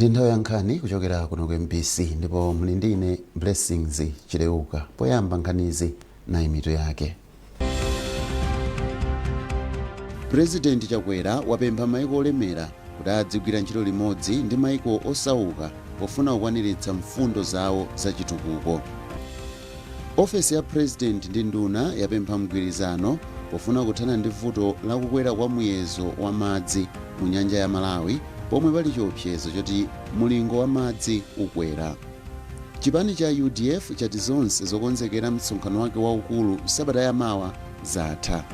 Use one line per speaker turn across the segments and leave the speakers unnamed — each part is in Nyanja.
Ndi nthawi ya nkhani kuchokera kuno ku MBC ndipo muli ndi ine Blessings Chileuka. Poyamba nkhanizi nayi mitu yake. Purezidenti Chakwera wapempha maiko olemera kuti adzigwira ntchito limodzi ndi maiko osauka pofuna kukwaniritsa mfundo zawo za chitukuko. Ofesi ya Purezidenti ndi nduna yapempha mgwirizano pofuna kuthana ndi vuto la kukwera kwa muyezo wa madzi mu nyanja ya Malawi pomwe pali chiopsezo choti mulingo wa madzi ukwera. Chipani cha udf chati zonse zokonzekera msonkhano wake waukulu sabata ya mawa zatha.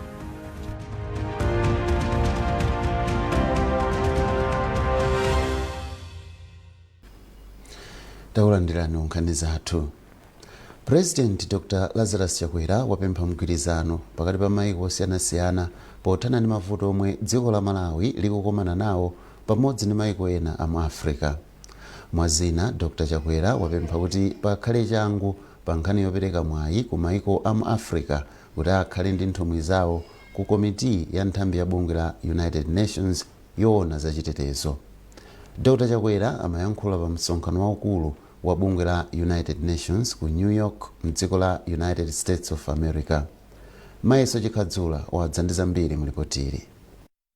Takulandirani nkhani zathu. President Dr Lazarus Chakwera wapempha mgwirizano pakati pa maiko osiyanasiyana pothana ndi mavuto omwe dziko la Malawi likukomana nawo pamodzi ndi maiko ena a mu Africa. Mwa zina, Dr Chakwera wapempha kuti pakhale changu pa nkhani yopereka mwayi ku maiko a mu Africa kuti akhale ndi nthumwi zawo ku komiti ya nthambi ya bungwe la United Nations yoona za chitetezo. Dr Chakwera amayankhula pa msonkhano waukulu wa bungwe la United Nations ku New York mdziko la United States of America. Mayeso Chikhadzula wadza ndi zambiri mu lipotili.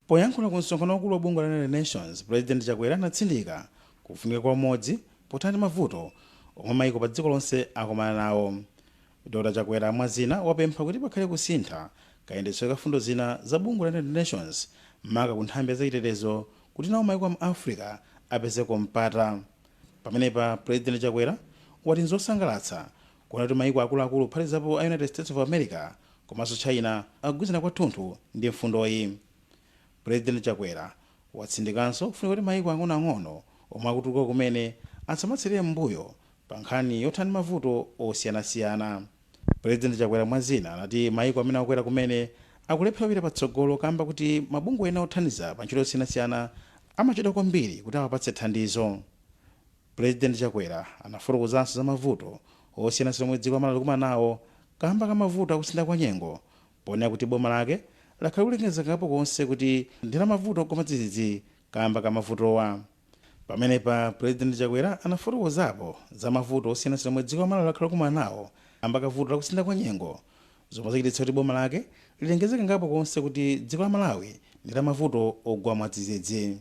Poyankhula ku msonkhano waukulu wa bungwe la United Nations, President Chakwera anatsindika kufunika kwa umodzi pothana ndi mavuto omwe maiko pa dziko lonse akumana nawo. Dr Chakwera mwa zina wapempha kuti pakhale kusintha kayendetsedwe ka fundo zina za bungwe la United Nations maka ku nthambi ya zachitetezo kuti nawo maiko a mu Africa apezeko mpata. Pamenepa President Chakwera wati nzosangalatsa kuona kuti maiko akuluakulu kuphatikizapo a United States of America komanso China akugwirizana kwathunthu ndi mfundoyi. President Chakwera watsindikanso kufunika kuti maiko ang'onoang'ono omwe akutuluka kumene asamatsalire m'mbuyo pa nkhani yothana ndi mavuto osiyanasiyana. President Chakwera mwa zina anati maiko amene akukwera kumene akulephera kupita patsogolo kamba kuti mabungwe ena othandiza pa ntchito zosiyanasiyana amachedwa kwambiri kuti awapatse thandizo. President Chakwera anafotokozanso za mavuto osiyanasiyana omwe dziko la Malawi likumana nawo kamba ka mavuto akusintha kwa nyengo ponena kuti boma lake lakhala likulengeza kangapo konse kuti ndi la mavuto ogwa mwadzidzidzi kamba ka mavutowa. Pamenepa President Chakwera anafotokozapo za mavuto osiyanasiyana omwe dziko la Malawi lakhala likumana nawo kamba ka vuto la kusintha kwa nyengo zomwe zachititsa kuti boma lake lilengeze kangapo konse kuti dziko la Malawi ndi la mavuto ogwa mwadzidzidzi.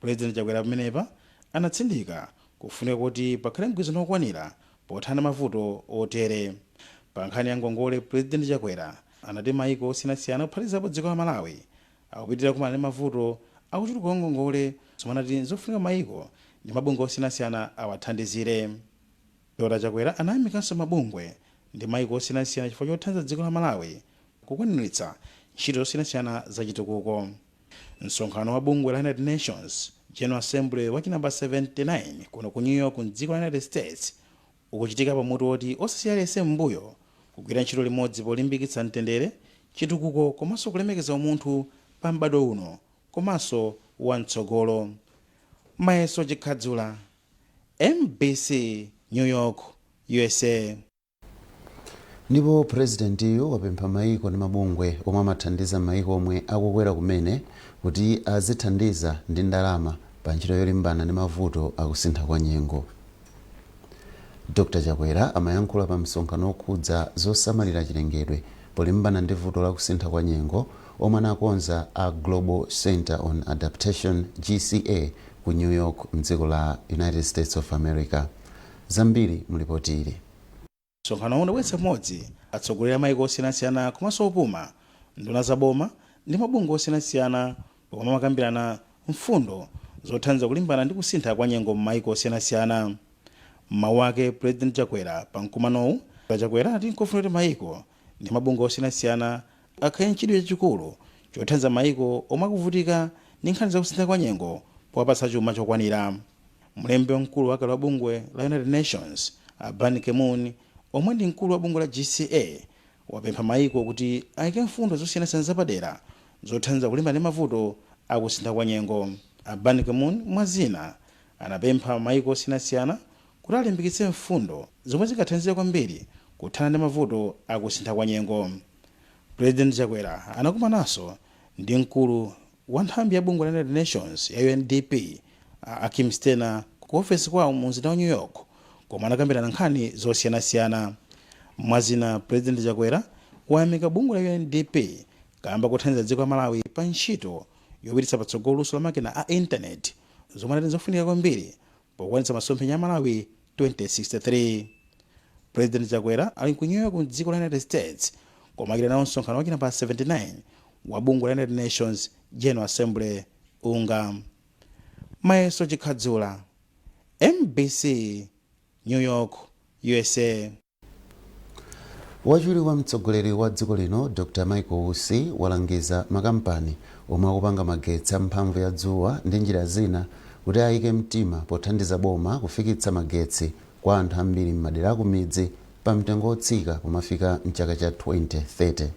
President Chakwera pamenepa anatsindika kufunika koti pakhale mgwirizano wokwanira pothana ndi mavuto otere. Pa nkhani ya ngongole, President Chakwera anati maiko osiyanasiyana kuphatikizapo dziko la Malawi akupitilira kukumana ndi mavuto akuchuluka kwa ngongole zomwe anati nzofunika maiko ndi mabungwe osiyanasiyana awathandizire. Dr Chakwera anayamikanso mabungwe ndi maiko osiyanasiyana chifukwa chothandiza dziko la Malawi kukwaniritsa ntchito zosiyanasiyana za chitukuko. Msonkhano wa bungwe la United Nations General Assembly wa chinamba 79 kuno ku New York mdziko la United States ukuchitika pa mutu woti osasiya aliyense m'mbuyo, kugwira ntchito limodzi polimbikitsa mtendere, chitukuko komanso kulemekeza umunthu pa m'badwo uno komanso wa mtsogolo. Mayeso Chikhadzula, MBC, New York, usa.
Ndipo purezidentiyu wapempha maiko ndi mabungwe omwe amathandiza maiko omwe akukwera kumene kuti azithandiza ndi ndalama pa ntchito yolimbana ndi mavuto akusintha kwa nyengo. Dr Chakwera amayankhula pa msonkhano wokhudza zosamalira chilengedwe polimbana ndi vuto la kusintha kwa nyengo omwe anakonza a Global Centre on Adaptation, GCA, ku New York mdziko la United States of America. Zambiri mu lipoti ili.
Msonkhanowu unabweretsa pamodzi atsogoleri a maiko osiyanasiyana komanso opuma, nduna za boma ndi mabungwe osiyanasiyana pomwe amakambirana mfundo zothandiza kulimbana ndi kusintha kwa nyengo m'maiko osiyanasiyana. M'mawu ake, President Chakwera pa mkumanowu, Chakwera anati nkofunika kuti maiko ndi mabungwe osiyanasiyana akhale nchidwi chachikulu chothandiza maiko omwe akuvutika ndi nkhani za kusintha kwa nyengo powapatsa chuma chokwanira. Mlembi wamkulu wakale wa bungwe la United Nations, a Ban Ki-moon, omwe ndi mkulu wa bungwe la GCA, wapempha maiko kuti ayike mfundo zosiyanasiyana zapadera zothandiza kulimbana ndi mavuto a kusintha kwa nyengo. A Ban Ki-moon, mwa zina, anapempha maiko osiyanasiyana kuti alimbikitse mfundo zomwe zingathandizire kwambiri kuthana ndi mavuto a kusintha kwa nyengo. President Chakwera anakumananso ndi mkulu wa nthambi ya bungwe la United Nations ya UNDP, a Achim Steiner, Ku ofesi kwawo mu mzinda wa New York, komwe anakambirana nkhani zosiyanasiyana. Mwazina, President Chakwera wayamika bungwe la UNDP kamba kothandiza dziko la Malawi pa ntchito yopititsa patsogolo luso la makina a intaneti, zomwe anati zofunika kwambiri pokwanitsa masomphenya a Malawi 2063. President Chakwera ali ku New York mdziko la United States, komwe achita nawo msonkhano wachina pa 79 wa bungwe la United Nations General Assembly, UNGA. Mayeso Chikhadzula, MBC, New York, USA.
Wachiwiri kwa mtsogoleri wa dziko lino, Dr Michael Usi, walangiza makampani omwe akupanga magetsi amphamvu ya dzuwa ndi njira zina kuti ayike mtima pothandiza boma kufikitsa magetsi kwa anthu ambiri m'madera akumidzi pa mtengo wotsika pomafika mchaka cha 2030.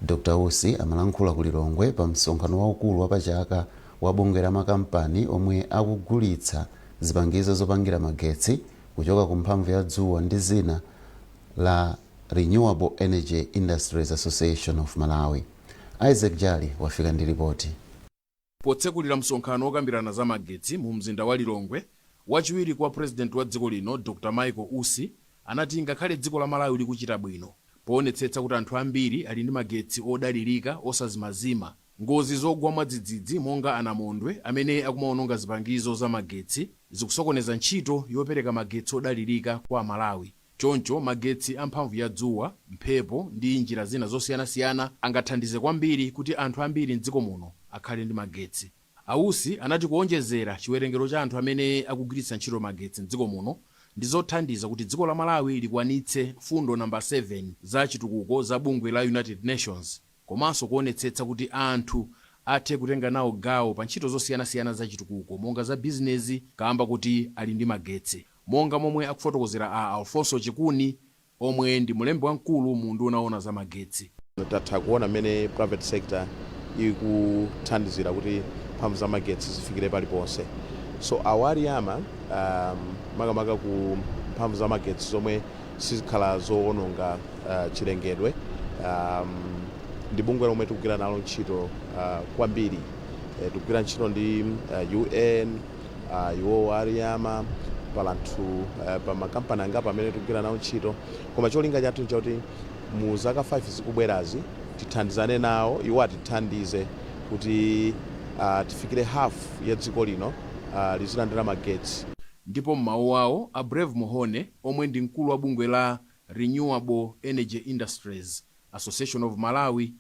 Dr Usi amalankhula ku Lilongwe pa msonkhano waukulu wapachaka wa bungwe la makampani omwe akugulitsa zipangizo zopangira magetsi kuchoka ku mphamvu ya dzuwa ndi zina la Renewable Energy Industries Association of Malawi. Isaac Jali wafika ndi ripoti.
Potsekulira msonkhano wokambirana za magetsi mu mzinda wa Lilongwe, wachiwiri kwa Purezidenti wa dziko lino, Dr Michael Usi, anati ngakhale dziko la Malawi likuchita bwino poonetsetsa kuti anthu ambiri ali ndi magetsi odalirika osazimazima, ngozi zogwa mwadzidzidzi monga anamondwe amene akumaononga zipangizo za magetsi zikusokoneza ntchito yopereka magetsi odalirika kwa Amalawi. Choncho magetsi amphamvu ya dzuwa, mphepo ndi njira zina zosiyanasiyana angathandize kwambiri kuti anthu ambiri mdziko muno akhale ndi magetsi. A Usi anati kuonjezera chiwerengero cha anthu amene akugwiritsa ntchito magetsi mdziko muno ndi zothandiza kuti dziko la Malawi likwanitse fundo namba 7 za chitukuko za bungwe la United Nations, komanso kuonetsetsa kuti anthu athe kutenga nawo gawo pa ntchito zosiyanasiyana za chitukuko monga za bizinezi kamba kuti ali ndi magetsi, monga momwe akufotokozera a Alfonso Chikuni, omwe ndi mlembi wamkulu mu unduna woona za magetsi.
Tatha kuona mmene private sector ikuthandizira kuti mphamvu za magetsi zifikire paliponse. So a REAMA, makamaka ku mphamvu za magetsi zomwe sizikhala zowononga chilengedwe, ndi bungwe lomwe tikugwira nalo ntchito kwambiri. Tikugwira ntchito ndi UN, iwo a REAMA, palanthu pa makampani angapo amene tikugwira nawo ntchito, koma cholinga chathu nchakuti mu zaka 5 zikubwerazi tithandizane nawo, iwo atithandize kuti tifikire half ya dziko lino lizilandira magetsi.
Ndipo m'mawu awo, a Brave Mhone, omwe ndi mkulu wa bungwe la Renewable Energy Industries Association of Malawi,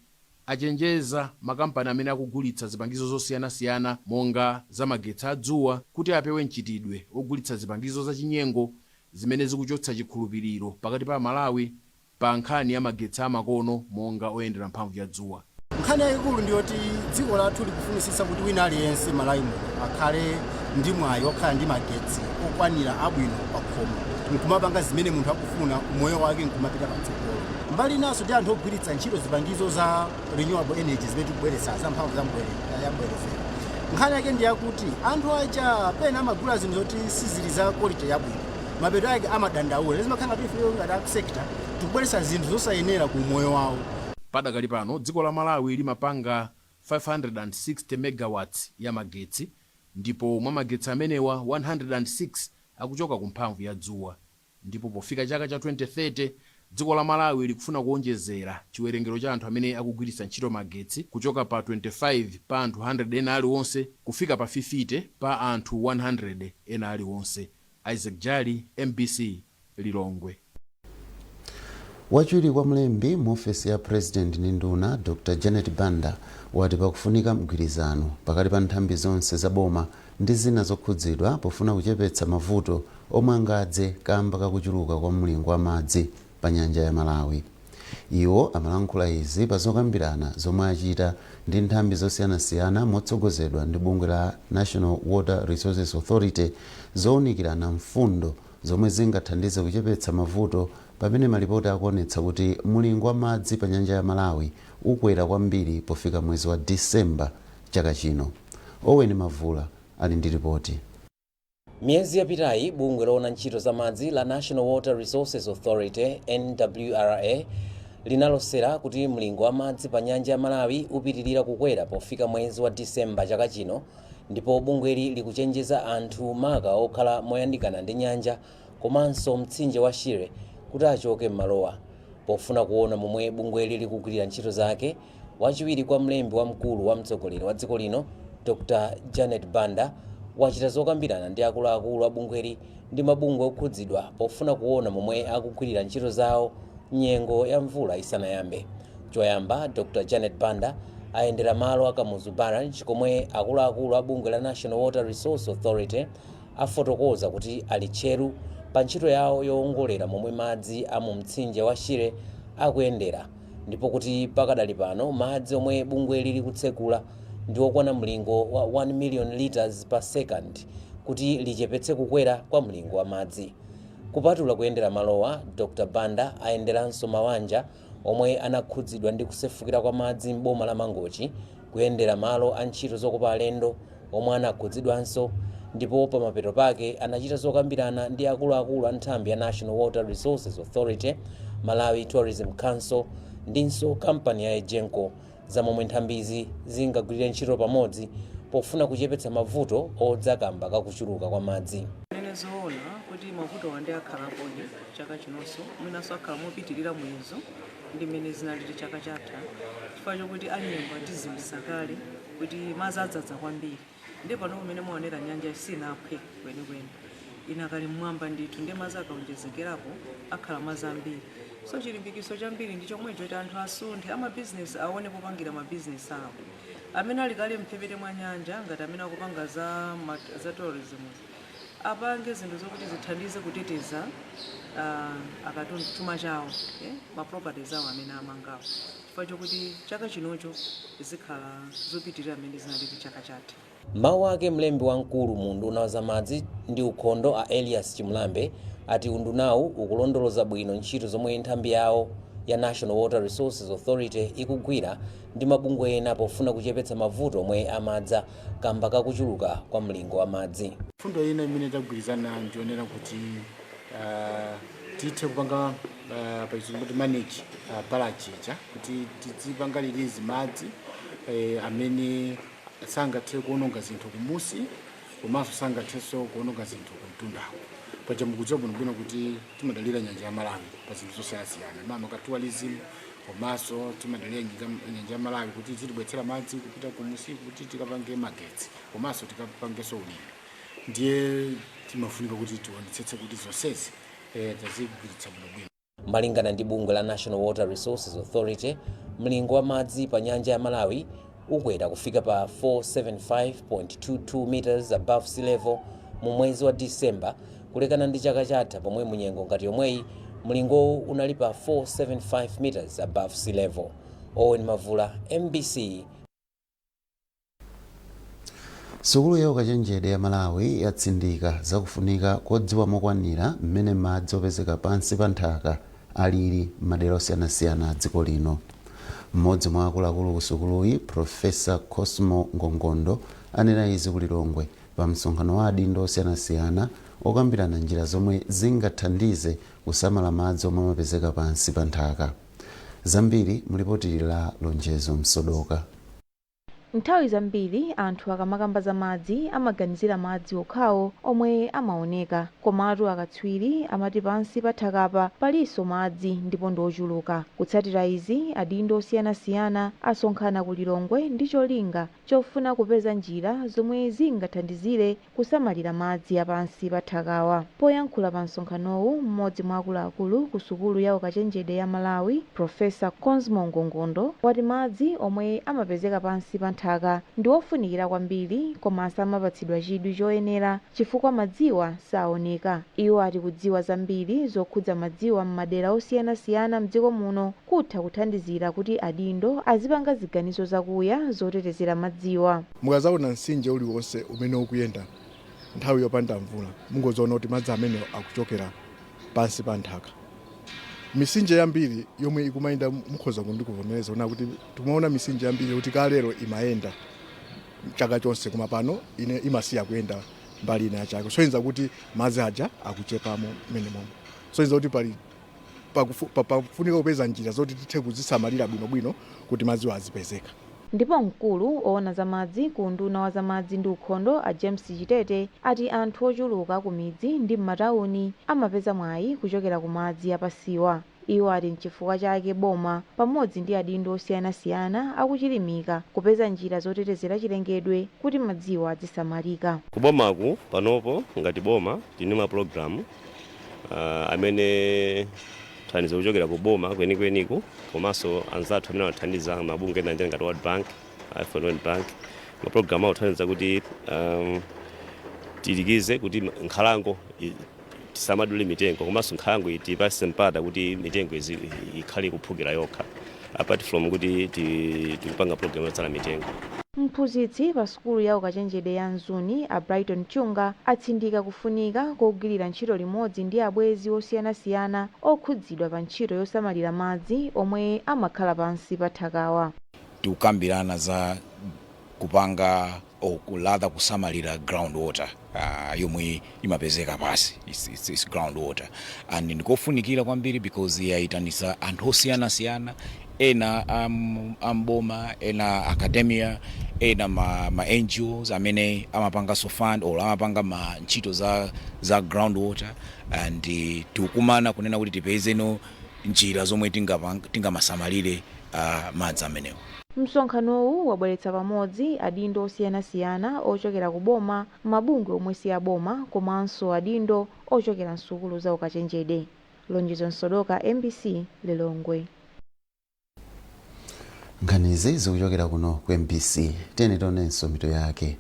achenjeza makampani amene akugulitsa zipangizo zosiyanasiyana monga zamagetsi adzuwa kuti apewe mchitidwe ogulitsa zipangizo zachinyengo zimene zikuchotsa chikhulupiriro pakati pa Amalawi pa nkhani ya magetsi amakono monga oyendera mphamvu ya dzuwa.
Nkhani yayikulu ndiyoti dziko lathu likufunisisa kuti wina aliyense Malawi muno akhale ndi mwayi okhala ndi magetsi okwanira abwino pa khomo, nkumapanga zimene munthu akufuna, umoyo wake nkumapita patsogolo. Mbali inanso, ndi anthu ogwiritsa ntchito zipangizo za renewable energy zimene tikubweretsa za mphamvu za yambwerezera, nkhani yake ndi yakuti anthu aja pena amagula zinthu zoti sizili za quality yabwino, mapeto ake amadandaula. Zimakhala ngati ife ngati aku sector tikubweretsa zinthu zosayenera ku umoyo wawo.
Padakali pano dziko la Malawi limapanga 560 megawatts ya magetsi, ndipo mwa magetsi amenewa 106 akuchoka ku mphamvu ya dzuwa. Ndipo pofika chaka cha 2030 dziko la Malawi likufuna kuonjezera chiwerengero cha anthu amene akugwiritsa ntchito magetsi kuchoka pa 25 pa anthu 100 ena aliwonse kufika pa 50 pa anthu 100 ena aliwonse. Isaac Jali, MBC, Lilongwe.
Wachiwiri kwa mlembi mu ofesi ya President ndi nduna, Dr Janet Banda, wati pakufunika mgwirizano pakati pa nthambi zonse za boma ndi zina zokhudzidwa pofuna kuchepetsa mavuto omwe angadze kamba kakuchuluka kwa mlingo wa madzi pa nyanja ya Malawi. Iwo amalankhula izi pa zokambirana zomwe achita ndi nthambi zosiyanasiyana motsogozedwa ndi bungwe la National Water Resources Authority, zowunikirana mfundo zomwe zingathandize kuchepetsa mavuto pamene malipoti akuonetsa kuti mulingo wa madzi pa nyanja ya Malawi ukwera kwambiri pofika mwezi wa Disemba chaka chino. Owen Mavula ali ndi ripoti.
Miyezi yapitayi, bungwe loona ntchito za madzi la National Water Resources Authority, NWRA, linalosera kuti mlingo wa madzi pa nyanja ya Malawi upitirira kukwera pofika mwezi wa Disemba chaka chino. Ndipo bungweli likuchenjeza anthu, maka okhala moyandikana ndi nyanja komanso mtsinje wa Shire, kuti achoke m'malowa. Pofuna kuona momwe bungweli likugwirira ntchito zake, wachiwiri kwa mlembi wamkulu wa mtsogoleri wa dziko lino, Dr Janet Banda, wachita zokambirana ndi akuluakulu a bungweli ndi mabungwe okhudzidwa pofuna kuona momwe akugwirira ntchito zawo nyengo ya mvula isanayambe. Choyamba, Dr Janet Banda ayendera malo a Kamuzu Barrage, komwe akuluakulu a bungwe la National Water Resource Authority afotokoza kuti ali tcheru pa ntchito yawo yowongolera momwe madzi a mu mtsinje wa Shire akuyendera, ndipo kuti pakadali pano madzi omwe bungweli likutsekula ndi okwana mlingo wa 1 million liters per second kuti lichepetse kukwera kwa mlingo wa madzi. Kupatula kuyendera malowa, Dr Banda ayenderanso mawanja omwe anakhudzidwa ndi kusefukira kwa madzi m'boma la Mangochi, kuyendera malo a ntchito zokopa alendo omwe anakhudzidwanso, ndipo pamapeto pake anachita zokambirana ndi akuluakulu a nthambi ya National Water Resources Authority, Malawi Tourism Council ndinso kampani ya EGENCO za momwe nthambizi zingagwirire ntchito pamodzi pofuna kuchepetsa mavuto odza kamba kakuchuluka kwa madzi.
Nene zoona kuti mavuto wande akhalapodi chaka chinonso, mwinanso akhala mopitirira muyezo ndi mmene zinalili chaka chatha, chifukwa chokuti anyengo atiziwisa kale kuti madzi adzadza kwambiri. Ndi pano pamene mwaonera, nyanja sinaphwe kwenikweni, inakali mmwamba ndithu, ndi madzi akaonjezekerapo akhala madzi ambiri. So chilimbikiso chambiri ndi chomwecho, kuti anthu asunthe, amabizinesi aone popangira mabizinesi awo amene ali kale mphepete mwa nyanja, ngati amene akupanga za tourism, apange zinthu zokuti zithandize kuteteza akatundu, chuma chawo, ma properties awo amene amangawo, chifukwa chokuti chaka chinocho zikhala zopitirira mmene zinalili chaka chatha.
Mawu ake, mlembi wamkulu mu unduna wa zamadzi ndi ukhondo, a Elias Chimulambe, ati undunawu ukulondoloza bwino ntchito zomwe nthambi yawo ya National Water Resources Authority ikugwira ndi mabungwe ena pofuna kuchepetsa mavuto omwe amadza kamba kakuchuluka kwa mlingo wa madzi.
Fundo ina imene tagwirizana ndionera kuti tithe kupanga pachizungu kuti manage barrage ija, kuti tizipanga release madzi amene sangathe kuononga zinthu kumusi komanso sangathenso kuononga zinthu kumtundako. Paja mukudziwa bwinobwino kuti timadalira nyanja ya Malawi pa zinthu zosiyanasiyana, maka tourism, komanso timadalira nyanja ya Malawi kuti zitibwetsera madzi kupita kumusi kuti tikapange magetsi komanso tikapangenso ulimi. Ndiye timafunika kuti tionetsetse kuti zonsezi tazigwiritsa bwinobwino.
Malingana ndi bungwe la National Water Resources Authority, mlingo wa madzi pa nyanja ya Malawi ukwera kufika pa 475.22 meters above sea level mu mwezi wa Disemba, kulekana ndi chaka chatha pomwe munyengo ngati yomweyi mlingowu unali pa 475 meters above sea level. Owen Mavula, MBC.
Sukulu ya ukachenjede ya Malawi yatsindika zakufunika kodziwa mokwanira mmene madzi opezeka pansi pa nthaka alili m'madera osiyanasiyana a dziko lino. Mmodzi mwa akuluakulu ku sukuluyi, Profesa Cosmo Ngongondo, anena izi ku Lilongwe pa msonkhano wa adindo osiyanasiyana okambirana njira zomwe zingathandize kusamala madzi omwe amapezeka pansi pa nthaka. Zambiri mulipoti la Lonjezo Msodoka.
Nthawi zambiri anthu akamakamba za madzi amaganizira madzi okhawo omwe amaoneka, komatu akatswiri amati pansi pa nthakapa palinso madzi ndipo ndi ochuluka. Kutsatira izi, adindo osiyanasiyana asonkhana ku Lilongwe ndi cholinga chofuna kupeza njira zomwe zingathandizire kusamalira madzi apansi pa nthakawa. Poyankhula pa msonkhanowu, mmodzi mwa akuluakulu ku sukulu ya ukachenjede ya Malawi, Profesa Cosmo Ngongondo, wati madzi omwe amapezeka pansi pa nthaka ndi ofunikira kwambiri, koma samapatsidwa chidwi choyenera chifukwa madziwa saoneka. Iwo ati kudziwa zambiri zokhudza madziwa m'madera osiyanasiyana mdziko muno kutha kuthandizira kuti adindo azipanga ziganizo zakuya zotetezera madziwa.
Mukazaona mtsinje uliwonse umene ukuyenda nthawi yopanda mvula, mungozaona kuti madzi amenewo akuchokera pansi pa nthaka. Mitsinje yambiri yomwe ikumayenda, mukhoza kundikuvomereza kuna kuti timaona mitsinje yambiri kuti kalero imayenda chaka chonse, koma pano ine imasiya kuyenda mbali ina ya chaka, soyenza kuti madzi aja akuchepamo mmene momwe. Soyenza kuti pali pakufunika kupeza njira zoti tithe kuzisamalira bwinobwino kuti madziwo azipezeka.
Ndipo mkulu oona za madzi ku unduna wa zamadzi ndi ukhondo, a James Chitete, ati anthu ochuluka ku midzi ndi m'matawuni amapeza mwayi kuchokera ku madzi apasiwa. Iwo ati nchifukwa chake boma pamodzi ndi adindo osiyanasiyana akuchilimika kupeza njira zotetezera chilengedwe kuti madziwa azisamalika.
Kubomaku panopo, ngati boma, tili ma program amene thandizo kuchokera ku boma kwenikweniku, komanso anzathu amene amathandiza, mabungwe ena ngati World Bank, IFAD, World Bank, ma program akuthandiza kuti tilikize kuti nkhalango tisamadule mitengo, komanso nkhalango tipase mpata kuti mitengo ikhale kuphukira yokha, apart from kuti tikupanga program yotsala mitengo.
Mphunzitsi pa sukulu ya ukachenjede ya Mzuni, a Brighton Chunga, atsindika kufunika kogwirira ntchito limodzi ndi abwenzi osiyanasiyana okhudzidwa pa ntchito yosamalira madzi omwe amakhala pansi pa nthakawa.
Tikukambirana za kupanga or rather kusamalira ground water yomwe imapezeka pasi. It's ground water and ndikofunikira kwambiri because yayitanisa anthu osiyanasiyana, ena amboma, ena academia, ena ma NGOs amene amapanganso fund or amapanga ma ntchito za ground water, and tikukumana kunena kuti tipezeno njira zomwe tingamasamalire madzi amenewo.
Msonkhanowu wabweretsa pamodzi adindo osiyanasiyana ochokera ku boma, mabungwe omwe si aboma, komanso adindo ochokera msukulu za ukachenjede. Lonjezo Msodoka, MBC, Lilongwe.
Nkhanizi zikuchokera kuno ku MBC. Tiyeni tionenso mitu yake.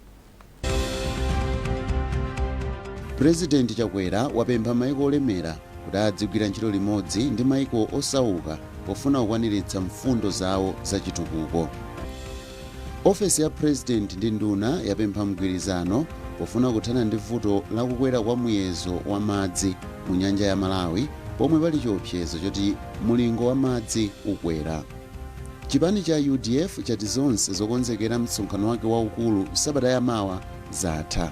Purezidenti Chakwera wapempha maiko olemera kuti adzigwira ntchito limodzi ndi maiko osauka pofuna kukwaniritsa mfundo zawo zachitukuko. Ofesi ya Purezidenti ndi nduna yapempha mgwirizano pofuna kuthana ndi vuto lakukwera kwa muyezo wa madzi mu nyanja ya Malawi, pomwe pali chiopsezo choti mulingo wa madzi ukwera. Chipani cha UDF chati zonse zokonzekera msonkhano wake waukulu sabata yamawa zatha.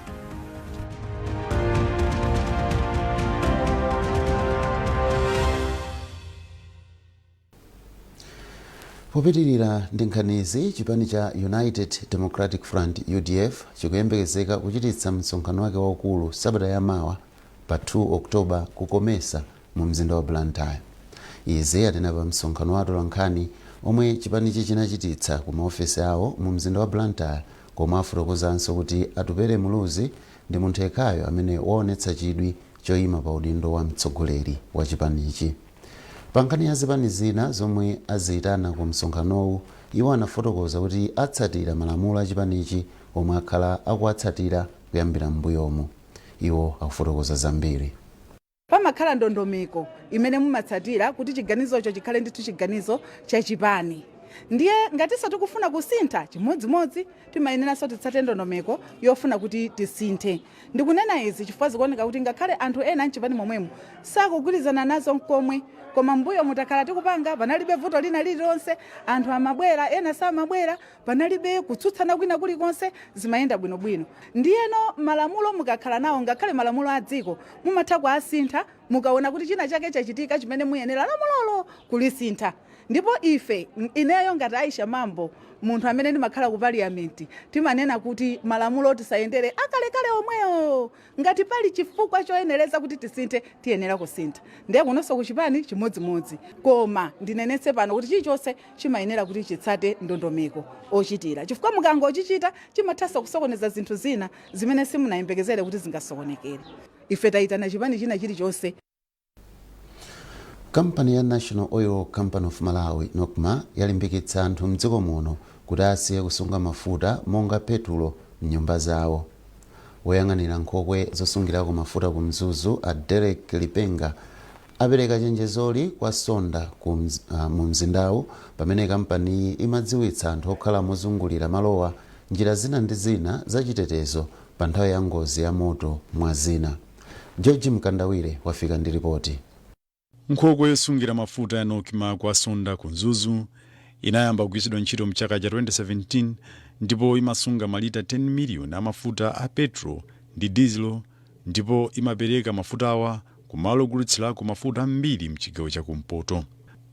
Popitirira ndi nkhanizi, chipani cha United Democratic Front, UDF, chikuyembekezeka kuchititsa msonkhano wake waukulu sabata yamawa pa 2 Oktoba ku Comesa mu mzinda wa Blantyre. Izi anena pa msonkhano wa atolankhani omwe chipanichi chinachititsa ku maofesi awo mu mzinda wa Blantyre, komwe afotokozanso kuti Atupele Muluzi ndi munthu yekhayo amene waonetsa chidwi choyima pa udindo wa mtsogoleri wa chipanichi. Pa nkhani ya zipani zina zomwe aziyitana ku msonkhanowu, iwo anafotokoza kuti atsatira malamulo a chipanichi omwe akhala akuwatsatira kuyambira m'mbuyomu. Iwo akufotokoza zambiri.
Pamakhala ndondomeko imene mumatsatira kuti chiganizocho chikhale ndithu chiganizo chachipani. Ndiye ngatinso tikufuna kusintha, chimodzimodzi timayeneranso titsate ndondomeko yofuna kuti tisinthe. Ndikunena izi chifukwa zikuoneka kuti ngakhale anthu ena mchipani momwemo sakugwirizana nazo nkomwe, koma mbuyo mutakhala tikupanga panalibe vuto lina lililonse. Anthu amabwera, ena samabwera, panalibe kutsutsana kwina kulikonse, zimayenda bwinobwino. Ndiyeno malamulo mukakhala nawo, ngakhale malamulo a dziko, mumatha kuasintha mukaona kuti china chake chachitika chimene muyenera lamulolo kulisintha. Ndipo ife, ineyo ngati Aisha Mambo, munthu amene ndimakhala ku parliament, timanena kuti malamulo tisayendere akalekale omwewo. Ngati pali chifukwa choyenereza kuti tisinthe, tiyenera kusintha. Ndiye kunonso kuchipani chimodzimodzi, koma ndinenetse pano kuti chilichonse chimayenera kuti chitsate ndondomeko ochitira, chifukwa mukangochichita chimathanso kusokoneza zinthu zina zimene simunayembekezere kuti zingasokonekere. Ife tayitana chipani china chilichonse.
Kampani ya National Oil Company of Malawi, NOCMA, yalimbikitsa anthu mdziko muno kuti asiye kusunga mafuta monga petulo mnyumba zawo. Woyang'anira nkhokwe zosungirako mafuta ku Mzuzu, a Derek Lipenga, apereka chenjezoli kwa Sonda mu mzindawu pamene kampaniyi imadziwitsa anthu okhala mozungulira malowa njira zina ndi zina zachitetezo pa nthawi ya ngozi ya moto, mwa zina. George Mkandawire wafika ndi ripoti.
Nkhokwe yosungira mafuta ya NOCMA kwa Sonda ku Mzuzu inayamba kugwiritsidwa ntchito mchaka cha 2017 ndipo imasunga malita 10 miliyoni a mafuta a petrol ndi dizelo, ndipo imapereka mafutawa kumalo ogulitsirako mafuta ambiri mchigawo chakumpoto.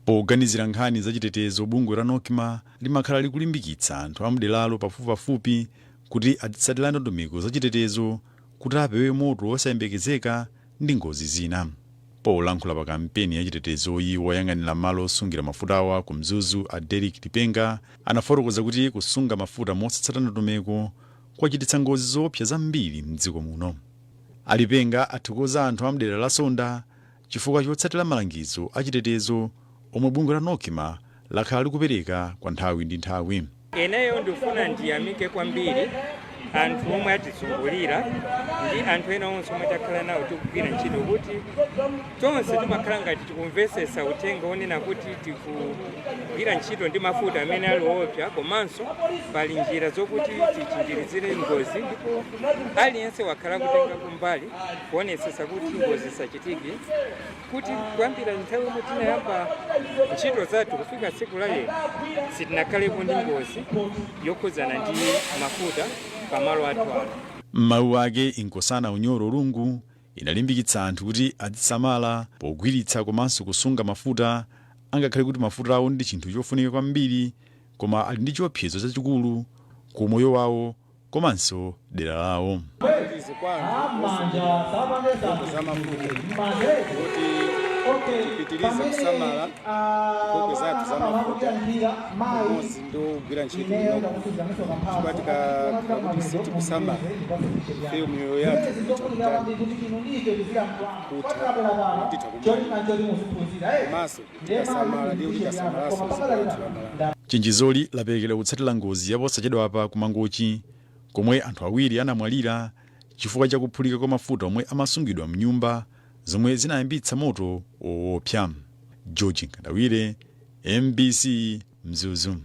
Poganizira nkhani zachitetezo, bungwe la NOCMA limakhala likulimbikitsa anthu amderalo pafupipafupi kuti azitsatira ndondomeko zachitetezo kuti apewe moto wosayembekezeka ndi ngozi zina. Polankhula pa kampeni yachitetezoyi, woyang'anira malo osungira mafutawa ku Mzuzu, a Derek Lipenga, anafotokoza kuti kusunga mafuta mosatsata ndondomeko kwachititsa ngozi zoopsa zambiri mdziko muno. Alipenga athokoza anthu amdera la Sonda chifukwa chotsatira malangizo achitetezo omwe bungwe la NOCMA lakhala likupereka kwa nthawi ndi nthawi.
Ineyo ndifuna ndiyamike kwambiri anthu omwe atizungulira ndi anthu ena onse omwe takhala nawo tikugwira ntchito, kuti tonse timakhala ngati tikumvesesa uthenga onena kuti tikugwira ntchito ndi mafuta amene ali woopsa, komanso pali njira zokuti tichinjirizire ngozi, ndipo aliyense wakhala kutenga kumbali kuonesesa kuti ngozi zisachitike, kuti kuyambira nthawi yomwe tinayamba ntchito zathu kufika tsiku la lero sitinakhalepo ndi ngozi yokhudzana ndi mafuta pamalo athu ano.
M'mawu ake, Inkosana Unyoro Lungu inalimbikitsa anthu kuti azisamala pogwiritsa komanso kusunga mafuta, angakhale kuti mafutawo ndi chinthu chofunika kwambiri, koma ali ndi chiopsezo chachikulu ku moyo wawo komanso dera lawo.
Izi kwa anthu osungira za mafuta kuti tipitirize kusamala nkhokwe zathu za mafuta pamodzi ndi kugwira ntchito bwinoko, chifukwa tikakhala kuti sitikusamala ifeyo, miyoyo yathu itha kutani, kutha, titha kumwalira. Komanso tikasamala, ndiye kuti tasamalanso dziko lathu la Malawi.
Chenjezoli laperekedwa kutsatira ngozi yaposachedwapa ku Mangochi, komwe anthu awiri anamwalira chifukwa cha kuphulika kwa mafuta omwe amasungidwa mnyumba, zomwe zinayambitsa moto woopsa. George Nkandawire, MBC, Mzuzu.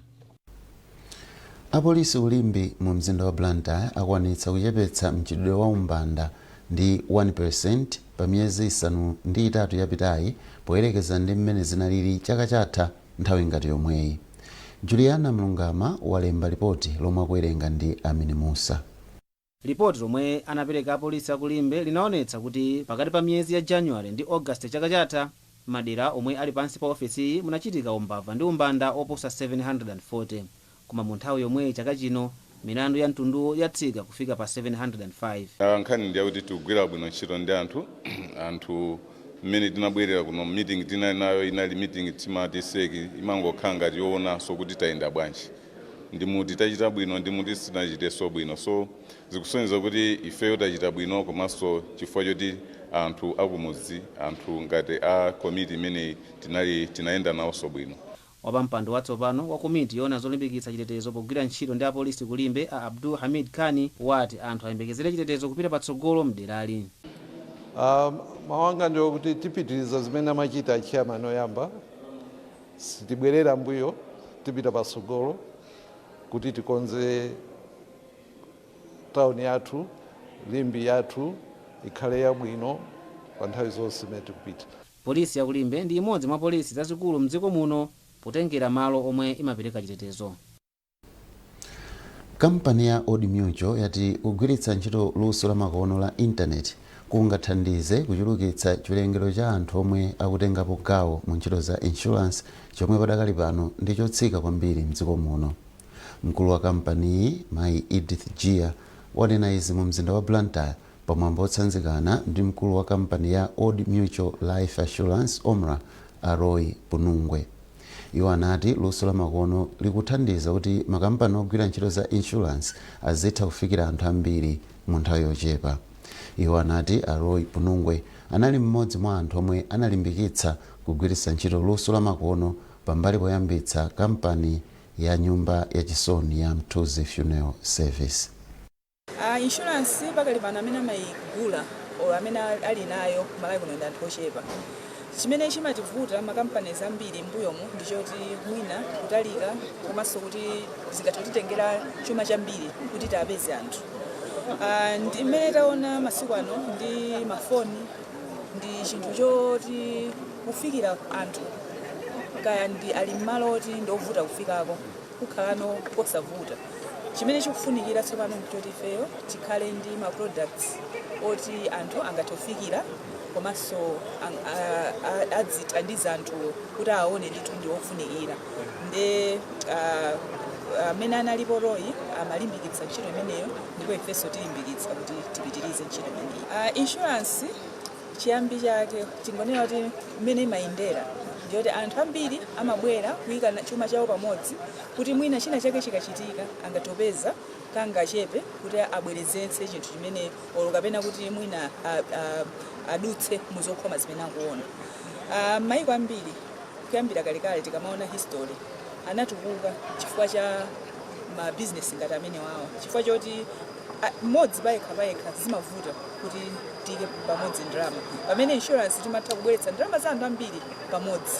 Apolisi ku Limbe mu mzinda wa Blantyre akwanitsa kuchepetsa mchitidwe wa umbanda ndi 1% pa miyezi 8 yapitayi, poyerekeza ndi mmene zinalili chaka chatha nthawi ngati yomweyi. Juliana Mlungama walemba ripoti lomwe akuwerenga ndi Amini Musa.
Lipoti lomwe anapereka apolisi aku Limbe linaonetsa kuti pakati pa miyezi ya January ndi August chaka chatha, madera omwe ali pansi pa ofesiyi munachitika umbava ndi umbanda oposa 740, koma mu nthawi yomweyi chaka chino milandu ya mtunduwo yatsika kufika pa 705.
Nkhani ndiyakuti tikugwira bwino ntchito ndi anthu. Anthu mmene tinabwerera kuno, meeting tinali nayo inali meeting timati SEC, imangokhala ngati yoonanso kuti tayenda bwanji, ndimuti tachita bwino, ndimuti sitinachitenso bwino. So zikusonyeza kuti ifeyo tachita bwino, komanso chifukwa choti anthu akumudzi, anthu ngati a komiti imeneyi, tinali tinayenda nawonso bwino.
Wapampando watsopano wa komiti yoona zolimbikitsa chitetezo pogwira ntchito ndi apolisi kuLimbe, a Abdul Hamid Khani, wati anthu ayembekezere chitetezo kupita patsogolo mderali.
Mawu anga ndiwo kuti tipitiriza zimene amachita chairman oyamba, sitibwerera mbuyo, tipita patsogolo kuti tikonze tawuni yathu, Limbe yathu ikhale yabwino pa nthawi zonse imene tikupita.
Polisi yakuLimbe ndi imodzi mwa polisi zazikulu mdziko muno potengera malo omwe imapereka chitetezo.
Kampani ya Old Mutual yati kugwiritsa ntchito luso lamakono la intaneti kungathandize kuchulukitsa chiwerengero cha anthu omwe akutengapo gawo mu ntchito za insurance, chomwe padakali pano ndi chotsika kwambiri mdziko muno. Mkulu wa kampaniyi, mayi Edith Gia, wanena izi mu mzinda wa Blantyre pamwambo otsanzikana ndi mkulu wa kampani ya Old Mutual Life Assurance, OMRA, a Roy Punungwe. Iwo anati luso lamakono likuthandiza kuti makampani ogwira ntchito za insurance azitha kufikira anthu ambiri mu nthawi yochepa. Iwo anati a Roy Punungwe anali mmodzi mwa anthu omwe analimbikitsa kugwiritsa ntchito luso lamakono pambali poyambitsa kampani ya nyumba yachisoni ya Mthunzi Funeral Service.
Insurance pakali pano amene amayigula or amene ali nayo Malawi kuno ndi anthu ochepa. Chimene chimativuta ma companies ambiri mbuyomu ndichoti mwina kutalika, komanso kuti zingathe kutitengera chuma chambiri kuti tiapeze anthu. Ndi mmene taona masiku ano ndi mafoni, ndi chinthu choti kufikira anthu kaya ndi ali mmalo oti ndi ovuta kufikako kukhalano kosavuta. Chimene chikufunikira tsopano nchoti ifeyo tikhale ndi ma products oti anthu angathe kufikira, komanso adzithandiza anthuwo kuti aone ndithu ndi ofunikira. Nde amene analipo Roy amalimbikitsa ntchito imeneyo, ndipo ifenso tilimbikitsa kuti tipitirize ntchito imeneyi. Insurance chiyambi chake tingonena kuti mmene imayendera ndiyoti anthu ambiri amabwera kuyika chuma chawo pamodzi kuti mwina china chake chikachitika angatopeza kangachepe kuti abwerezetse chinthu chimene olo kapena kuti mwina adutse muzokhoma zimene akuona. Maiko ambiri kuyambira kalekale, tikamaona history, anatukuka chifukwa cha mabizinesi ngati amene wawa, chifukwa choti mmodzi payekha payekha zimavuta kuti tiyike pamodzi ndalama, pamene insurance timatha kubweretsa ndalama za anthu ambiri pamodzi.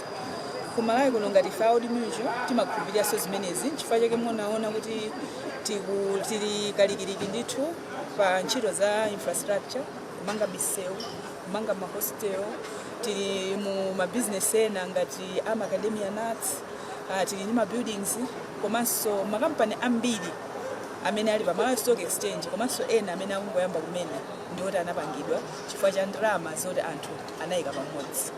Kumalawi kuno ngati ife Old Mutual timakhulupiriranso zimenezi, chifukwa chake munaona kuti tili kalikiliki ndithu pa ntchito za infrastructure, kumanga misewu, kumanga mahostel, tili mu mabizinesi ena ngati a macadamia nuts, tili ndi ma buildings komanso makampani ambiri amene ali pa Malawi Stock Exchange komanso ena amene akungoyamba kumene ndioti anapangidwa chifukwa cha ndalama zoti anthu anayika pamodzi.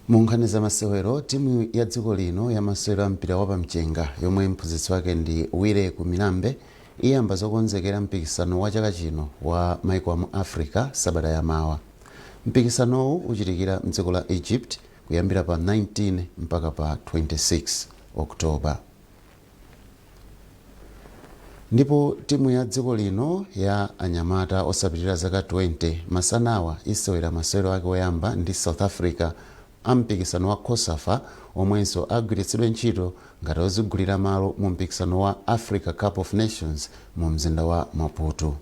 Mu nkhani za masewero, timu ya dziko lino ya masewero a mpira wapamchenga yomwe mphunzitsi wake ndi Willy Kumilambe iyamba zokonzekera mpikisano wa chaka chino wa maiko amu Africa sabata yamawa. Mpikisanowu uchitikira mdziko la Egypt kuyambira pa 19 mpaka pa 26 Oktoba. Ndipo timu ya dziko lino ya anyamata osapitirira zaka 20 masanawa isewera masewero ake oyamba ndi South Africa a mpikisano wa COSAFA, omwenso agwiritsidwe ntchito ngati ozigulira malo mu mpikisano wa Africa Cup of Nations mu mzinda wa Maputo.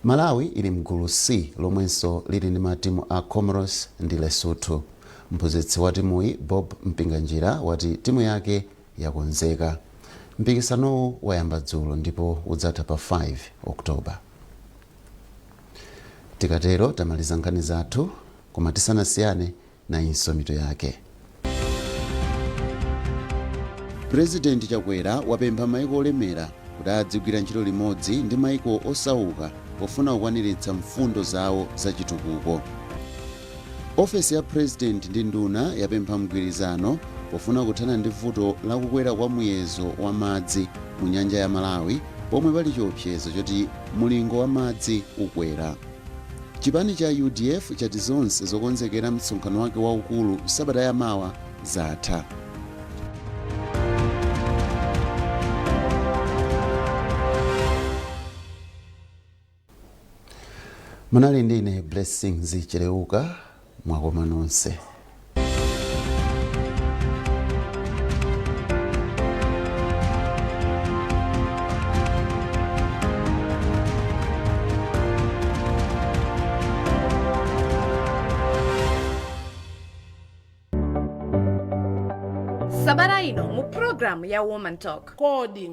Malawi ili mgulu C lomwenso lili ndi matimu a Comoros ndi Lesotho. Mphunzitsi wa timuyi Bob Mpinganjira wati timu yake yakonzeka. Mpikisanowu wayamba dzulo ndipo udzatha pa 5 Oktoba. Tikatero tamaliza nkhani zathu, koma tisanasiyane nayinso mitu yake. Purezidenti Chakwera wapempha maiko olemera kuti adzigwira ntchito limodzi ndi maiko osauka pofuna kukwaniritsa mfundo zawo zachitukuko. Ofesi ya Purezidenti ndi nduna yapempha mgwirizano pofuna kuthana ndi vuto lakukwera kwa muyezo wa madzi mu nyanja ya Malawi, pomwe pali chiopsezo choti mulingo wa madzi ukwera. Chipani cha UDF chati zonse zokonzekera msonkhano wake waukulu sabata yamawa zatha. Munali ndine Blessings Cheleuka. Mwakoma nonse.
Sabata ino mu programu ya Woman Talk.
Kodi